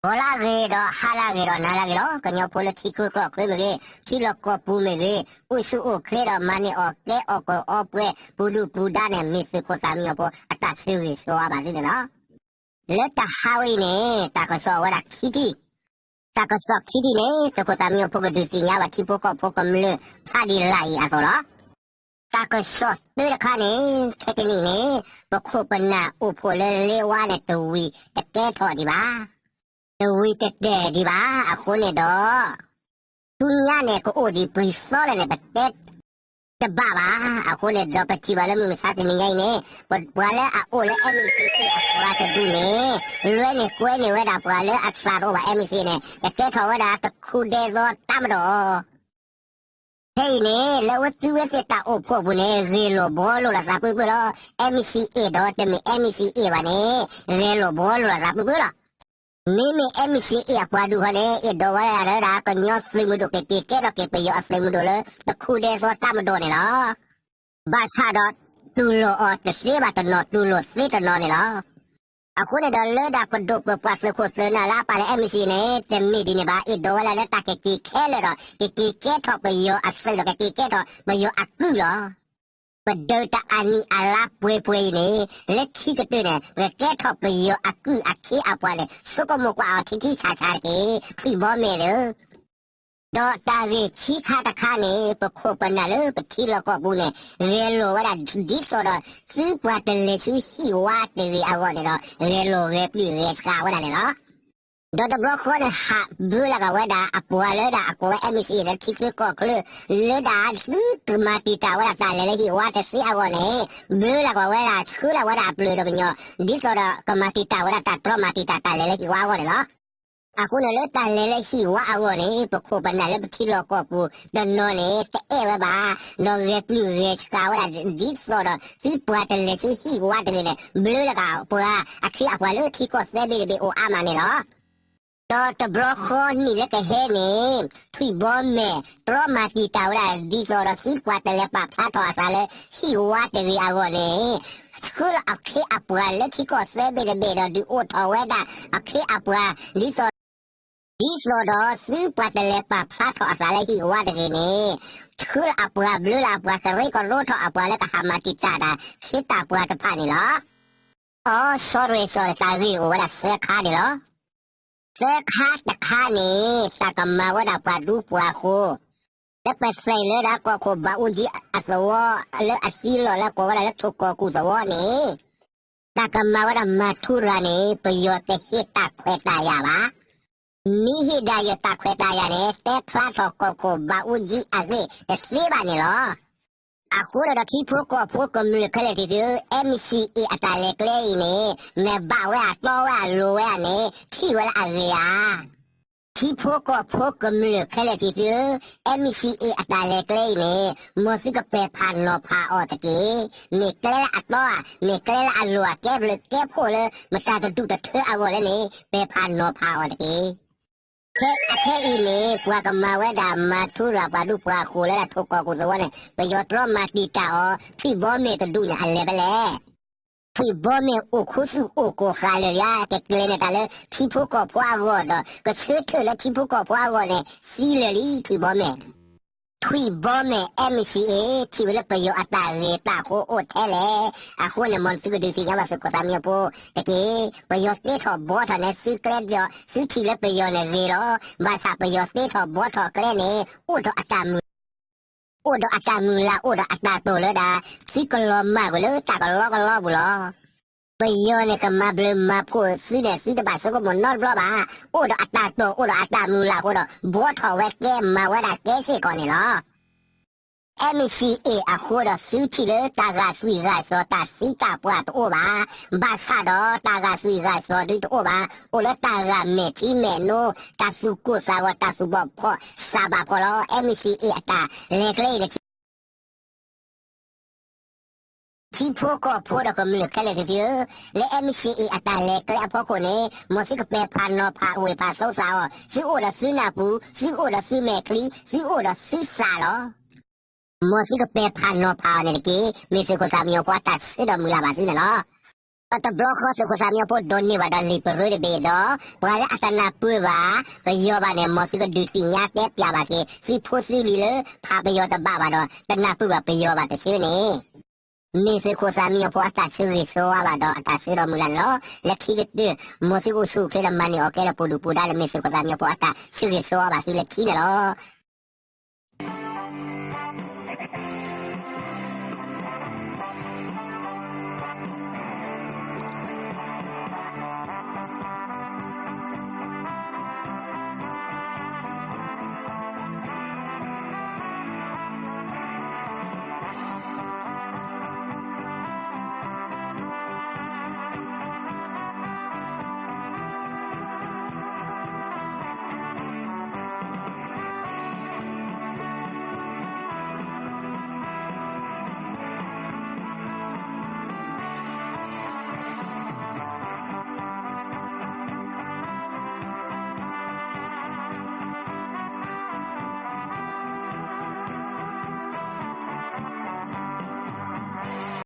ဂီၤလၢအဂ့ၤဒီးဟါလၢအဂ့ၤဒီးနၤလၢအဂ့ၤလီၤ. ကညီဖိလၢထံချၢကီၢ်ချၢမ့ၢ်ဂ့ၤ, ထံလီၢ်ကီၢ်ပူၤမ့ၢ်ဂ့ၤ, အိၣ်ဆူၣ်အိၣ်ချ့ဒီးမၤန့ၢ်အီၣ်ကဲအီၣ်ကီၢ်အီပှဲၤ ပူၤဒုၣ်ပူၤဒါန့ၣ် မ့ၢ်သုးခိၣ်သးမံအီၤဖိအတၢ်ဆၢဂ့ၤဆၢဝါဘၣ်သုန့ၣ်လီၤ. လၢတဟါဝဲအံၤန့ၣ် တၢ်ကစီၣ်ဝဲဒၣ်ခံထံၣ်, တၢ်ကစီၣ်ခံထံၣ်န့ၣ် သုးခိၣ်သးမံအီၤဖိကဒုးသ့ၣ်ညါဘၣ် ထံဖိကီၢ်ဖိကမျၢၢ်ဖးဒံးလၢ်အံၤအသိးလီၤ. တၢ်ကစီၣ်တၢတခါန့ၣ် ခဲကနံၣ်န့ၣ် ပခိၣ်ပနၢ်အိၣ်ဖှိၣ်လၢလ့ဝါန့ၣ် တဝံၤတကဲထီၣ်ဒံးဘၣ်, တဝံၤတတဲာ်ဒံးဘၣ်. အဃိန့ၣ်ဒီး ဆူညါန့ၣ် ကအိၣ်ဒံးပှဲၤသီလဲၣ်န့ၣ် ပတဲတဘၣ်ဘၣ်. အဃိန့ၣ်ဒီး ပထံၣ်ဘၣ်လၢမုၢ်မဆါတနံၤညါအံၤန့ၣ် ပှၤလၢအအိၣ်လၢ NCA အပှၤတဒူၣ်န့ၣ် လွဲန့ၢ်ကွဲန့ၢ်ဝဲဒၣ်ပှၤလၢအသးတအိၣ်ဘၣ် NCA န့ၣ် ကကဲထီၣ်ဝဲဒၣ်တခူဒဲသီတၢ်မၤဒီး ဖဲအံၤန့ၣ် လၢအဝဲသ့ၣ်တၢ်အိၣ်ဖှိၣ်အပူၤန့ၣ် ဂဲၤလိာ်ဘှီလိာ်သးပှဲၤပှဲၤလီၤ. NCA ဒီးတမ့ၢ် NCA ဘၣ်န့ၣ် ဂဲၤလိာ်ဘှီလိာ်သးပှဲၤပှဲၤလီၤ. မ့မ့ၢ် NCA အပှၤဒူၣ်ဃီန့ၣ် အဲၣ်ဒိးဝဲဒၣ်လၢဒၣ် ကညီသုးမုၢ်ဒိၣ်ကက့ၤကဲထီၣ်က့ၤပယီၤအသုးမုၢ်ဒိၣ်လၢ တခူဒဲသီတၢ်မၤဒီးန့ၣ်လီၤ. ဘၣ်ဆၣ်ဒီး တူၢ်လိာ်အီၤတသ့ဘၣ်တနီၤ တူၢ်လိာ်သ့တနီၤန့ၣ်လီၤ. အဃိန့ၣ်ဒီး လၢဒၣ်ပဒိၣ်ပပှၢ်သုးခိၣ်သုးနၢ်လၢအပာ်လၢ NCA န့ၣ် တမ့ၢ်ဒ်န့ၣ်ဘၣ်. အဲၣ်ဒိးဝဲဒၣ်လၢတၢ်ကက့ၤခဲလၢာ်ဒီး ကက့ၤကဲထီၣ်ပယီၤအသုးဒီး ကက့ၤကဲထီၣ်ပယီၤအကုၢ်လီၤ. ပဒုးတၢ်အနံၣ်အလါပှဲၤပှဲၤအံၤန့ၣ် လၢခံကတၢၢ်န့ၣ် ပကကဲထီၣ်ပယီၤအကုၢ်အခ့အပှၤန့ၣ် ဆိကမိၣ်ကွၢ်အီၤထံထံဆးဆးတက့ၢ် ထွံၣ်ဘီမဲာ်ဧၢ. ဒီးတၢ်ဂ့ၢ်ခံခါတခါန့ၣ် ပခိၣ်ပနၢ်လၢပထံလီၢ်ကီၢ်ပူၤန့ၣ် ဂဲၤလိာ်ဝဲဒၣ် ဒ်သိးဒီး သုပှၤတလဲၤဆူဟံၣ်ဝါတဂ့ၤအဂီၢ်န့ၣ်ဒီး ဂဲၤလိာ်ဂဲၤပျုၢ်ဂဲၤဆှးဝဲဒၣ်န့ၣ်လီၤ. ဒီးတဘျီဃီန့ၣ် ဟးဘၢလီၤက့ၤဝဲဒၣ်အပှၤလၢဒၣ်အကိးဝဲ NCA လၢထံချၢကီၢ်ချၢ လၢဒၣ်သုတမၤတံာ်တာ်ဝဲဒၣ်တၢ်လဲၤလၢဟံၣ်ဝါတသ့အဂီၢ်န့ၣ် ဘၢလီၤက့ၤဝဲဒၣ် ဆှၢလီၤဝဲဒၣ်အပျၢၤဒီးပညီ ဒ်သိးဒီးကမၤတံာ်တာ်ဝဲဒၣ်တၢ်တြီမၤတံာ်တာ်တၢ်လဲၤလၢဟံၣ်ဝါအဂီၢ်န့ၣ်လီၤ. အဃိန့ၣ်လၢတၢ်လဲၤလၢဟံၣ်ဝါအဂီၢ်န့ၣ် ပခိၣ်ပနၢ်လၢပထံလီၢ်ကီၢ်ပူၤတနီၤန့ၣ် တအဲၣ်ဝဲဘၣ်, ဒီးဂဲၤပျုၢ်ဂဲၤဆှးဝဲဒၣ် ဒ်သိးဒီး သုပှၤတလဲၤဆူဟံၣ်ဝါတဂ့ၤန့ၣ် ဘၢလီၤက့ၤပှၤအခ့အပှၤလၢထံကီၢ်သၢဘ့ၣ်တဘ့ၣ်အိၣ်အါမးန့ၣ်လီၤ. ဒီးတဘျီဃီနံၣ်လၢကဟဲန့ၣ် ထွံၣ်ဘီမဲာ် တြီမၤတံာ်တာ်ဝဲဒၣ် ဒ်သိးဒီးသုပှၤတလဲၤပာ်ဖျါထီၣ်အသးလၢဟံၣ်ဝါတဂ့ၤအဂီၢ်န့ၣ် ဆှၢလီၤအခ့အပှၤလၢထံကီၢ်သၢဘ့ၣ်တဘ့ၣ်ဒီး ဒုးအိၣ်ထီၣ်ဝဲဒၣ်အခ့အပှၤ ဒ်သိး ဒ်သိးဒီးသုပှၤတလဲၤပာ်ဖျါထီၣ်အသးလၢဟံၣ်ဝါတဂ့ၤန့ၣ် ဆှၢလီၤအပှၤ ဘျၢလီၤအပှၤ ကရၢကရိထီၣ်အပှၤလၢကဟးမၤတံာ်တာ်တၢ် ခ့တၢ်ပှၤတဖၣ်န့ၣ်လီၤ. အီ sorry sorry တၢ်ဂ့ၢ်အိၣ်ဝဲဒၣ်သၢခါန့ၣ်လီၤ. သၢခါတခါန့ၣ် တၢ်ကမၤဝဲဒၣ်ပှၤဒူပှၤဃိၤ လၢပသ့ၣ်လၢဒၣ်ကီၢ်ခိၣ်ဘးအူကၠံအသဝီ လၢအသံလီၤလၢကိးဝဲဒၣ်လၢထိၣ်ကီၢ်ကူၣ်သဝီန့ၣ် တၢ်ကမၤဝဲဒၣ်မၤထူရၤန့ၣ် ပယီၤတဟ့ၣ်တၢ်ခွဲးတၢ်ယာ်ဘၣ်. မ့ၢ်ဟ့ၣ်ဒၣ်ယတၢ်ခွဲးတၢ်ယာ်န့ၣ် တဲဖျါထီၣ်ကီၢ်ခိၣ်ဘးအူကၠံအဂ့ၢ်တသ့ဘၣ်န့ၣ်လီၤ. အဃိန့ၣ်ဒီးထံဖိကီၢ်ဖိကမျၢၢ်ခဲလၢာ်သ့ၣ်သုဧၢ, NCA အတၢ်လဲၤကျဲအံၤန့ၣ် မ့ၢ်ဘၣ်ဝဲအတီဝဲအလိၤဝဲဧါန့ၣ် ထံၣ်ဝဲလၢအဂ့ၤဧါ. ထံဖိကီၢ်ဖိကမျၢၢ်ခဲလၢာ်သ့ၣ်သုဧၢ, NCA အတၢ်လဲၤကျဲအံၤန့ၣ် မ်သုကပဲာ်ဖးနီၤဖးအီၤတက့ၢ်. မ့ၢ်ကျဲလၢအတီဧါ, မ့ၢ်ကျဲလၢအလိၤဧါ, ကဲဘျုးကဲဖှိၣ်လၢမတၤတဒူၣ်တထၢအဂီၢ်လဲၣ်န့ၣ် ပဲာ်ဖးနီၤဖးအီၤတက့ၢ်. ခဲအံၤန့ၣ် ပှၤကမၤဝဲဒၣ်မၤထူရၤပှၤဒူပှၤဃိၤလၢဒၣ်ထိၣ်ကီၢ်ကူၣ်သဝီန့ၣ် ပယီၤတြီမၤတံာ်တာ်အီၤ ထွံၣ်ဘီမဲာ်တဒူၣ်န့ၣ် အလဲၤဖဲလဲၣ်. ထွံၣ်ဘီမဲာ်အိၣ်ခူသူၣ်အိၣ်ကိာ်ဃာ်လၢာ်လံဧါ, ကကျဲၤန့ၢ်တၢ်လၢထံဖိကီၢ်ဖိအဂီၢ်ဒီး ကဆၢထၢၣ်လၢထံဖိကီၢ်ဖိအဂီၢ်န့ၣ် သံလၢာ်လံ ထွံၣ်ဘီမဲာ်. ထွံၣ်ဘီမဲာ် MCA ထံၣ်ဝဲလၢပယီၤအတၢ်ဂ့ၢ်တၢ်အဃိအိၣ်ထဲလဲၣ်. အဃိန့ၣ် မ်သုကဒုးသ့ၣ်ညါဘၣ်သုးခိၣ်သးမံဖိတက့ၢ်. ပယီၤသ့ထီၣ်ဘှီထီၣ်န့ၣ် သုကျဲဒီး သုထံၣ်လၢပယီၤန့ၣ်ဂ့ၤလီၤ. ဘၣ်ဆၣ်ပယီၤသ့ထီၣ်ဘှီထီၣ်ကျဲန့ၣ် အိၣ်ဒီးအတၢ်မုၢ် အိၣ်ဒီးအတၢ်မုၢ်လၢ် အိၣ်ဒီးအတၢ်တိာ်လၢဒၣ် သုကလီၤမၢ်ကွံာ်လၢတၢ်ကလီကလီပူၤလီၤ. ပယီၤန့ၣ် ကမၤဘျုးမၤဖှိၣ်သုန့ၣ် သုတဘၣ်ဆိကမိၣ်နီတဘျီဘၣ်. အိၣ်ဒီးအတၢ်တိာ် အိၣ်ဒီးအတၢ်မုၢ်လၢ်အဃိဒီး ဘှီထီၣ်ဝဲကျဲ မၤဝဲဒၣ်ကျဲစ့ၢ်ကီးန့ၣ်လီၤ. MCA အဃိဒီး သုထံၣ်လၢတၢ်ဂာ်သွံၣ်ဂာ်စီၤ တၢ်သံတၢ်ပှၢ်တအိၣ်ဘၣ်. ဘၣ်ဆၣ်ဒီးတၢ်ဂာ်သွံၣ်ဂာ်စီၤဒုတအိၣ်ဘၣ်. အိၣ်လၢတၢ်ဂာ်မဲာ်ထံမဲာ်နိ တၢ်သူၣ်ကိၢ်သးဂီၤ တၢ်သူၣ်ဘီၣ်ဖီၣ်သးဘၣ်ဖီၣ်လီၤ. MCA အတၢ်လဲၤကျဲအံၤန့ၣ် ထံဖိကီၢ်ဖိဒီးကမျၢၢ်ခဲလၢာ်သ့ၣ်သုဧၢ, လၢ MCA အတၢ်လဲၤကျဲအဖီခိၣ်န့ၣ် မ်သုကပဲာ်ဖးနီၤဖးဝ့ၢ်ဖးသိသးအီၤ, သုအိၣ်ဒီးသုနၢ်ပူၤ, သုအိၣ်ဒီးသုမဲာ်ချံ, သုအိၣ်ဒီးသုသးလီၤ. မ်သုကပဲာ်ဖးနီၤဖးအီၤန့ၣ်တက့ၢ်. မ့ၢ်သုးခိၣ်သးမံဖိအတၢ်ဆၢဒီးမုၢ်လၢ်ဘၣ်သုန့ၣ်လီၤ. ဒီးတဘျီဃီသုးခိၣ်သၣ်မံညီၤဖိဒိးန့ၢ်ဘၣ်ဒီးလံာ်ပရၢတဘ့ၣ်ဒီး ပှၤလၢအတနၢ်ပၢၢ်ဘၣ်ပယီၤဘၣ်န့ၣ် မ်သုကဒုးသ့ၣ်ညါတဲပျးဘၣ်က့ၤ သုဖိသုလံၤလၢ ဖးပယီၤတဘၣ်ဘၣ်ဒီး တနၢ်ပၢၢ်ဘၣ်ပယီၤဘၣ်တစုန့ၣ် မ့ၢ်သုးခိၣ်သၣ်မံညီၤဖိအတၢ်ဆၢဂ့ၤဆၢဝါဘၣ်ဒီးအတၢ်ဆၢဒီးမုၢ်လၢ်န့ၣ်လီၤ. လၢခံကတၢၢ် မ်သုကအိၣ်ဆူၣ်အိၣ်ချ့ဒီးမၤန့ၢ်အီၣ်ကဲဒီးပှၤဒူၣ်ပှၤဒါလၢမ့ၢ်သုးခိၣ်သၣ်မံညီၤဖိအတၢ်ဆၢဂ့ၤဆၢဝါဘၣ်သုလၢခံန့ၣ်လီၤ.